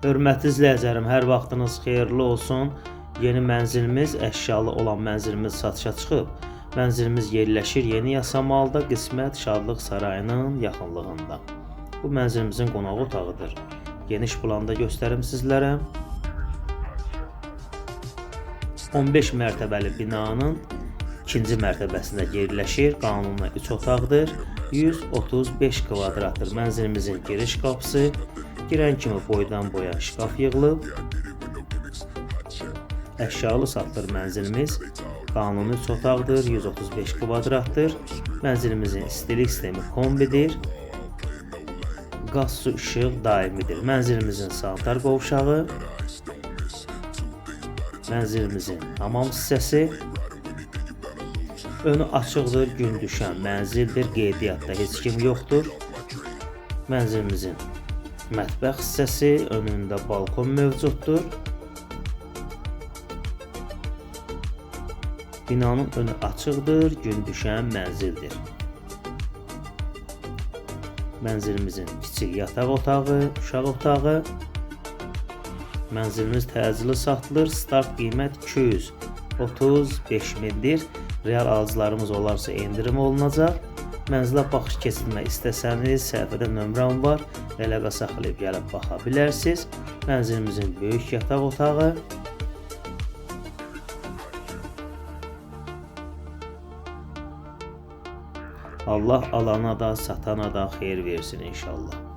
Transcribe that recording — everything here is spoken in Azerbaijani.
Hörmətli izləyicilərim, hər vaxtınız xeyirli olsun. Yeni mənzilimiz, əşyalı olan mənzilimiz satışa çıxıb. Mənzilimiz yerləşir Yeni Yasamalda, Qismət Şadlıq Sarayının yaxınlığında. Bu mənzilimizin qonaq otağıdır. Geniş planda göstərim sizlərə. 15 mərtəbəli binanın ikinci mərtəbəsində yerləşir. Qanuni 3 otaqdır. 135 kvadratdır mənzilimizin giriş qapısı. Girən kimi boydan boya şkaf yığılıb. Əşyalı satılır mənzilimiz. Qanuni 3 otaqdır, 135 kvadratdır. Mənzilimizin istilik sistemi kombidir. Qaz, su, işıq daimidir. Mənzilimizin sanitar qovşağı, mənzilimizin hamam hissəsi. Önü açıqdır, gün düşən mənzildir. Qeydiyyatda heç kim yoxdur. Mənzilimizin mətbəx hissəsi, önündə balkon mövcuddur. Binanın önü açıqdır, gün düşən mənzildir. Mənzilimizin kiçik yataq otağı, uşaq otağı. Mənzilimiz təcili satılır. Start qiymət 235 mindir. Real alıcılarımız olarsa endirim olunacaq. Mənzilə baxış keçirmək istəsəniz, səhifədə nömrəm var. Əlaqə saxlayıb gəlib baxa bilərsiniz. Mənzilimizin böyük yataq otağı. Allah alana da, satana da xeyir versin inşallah.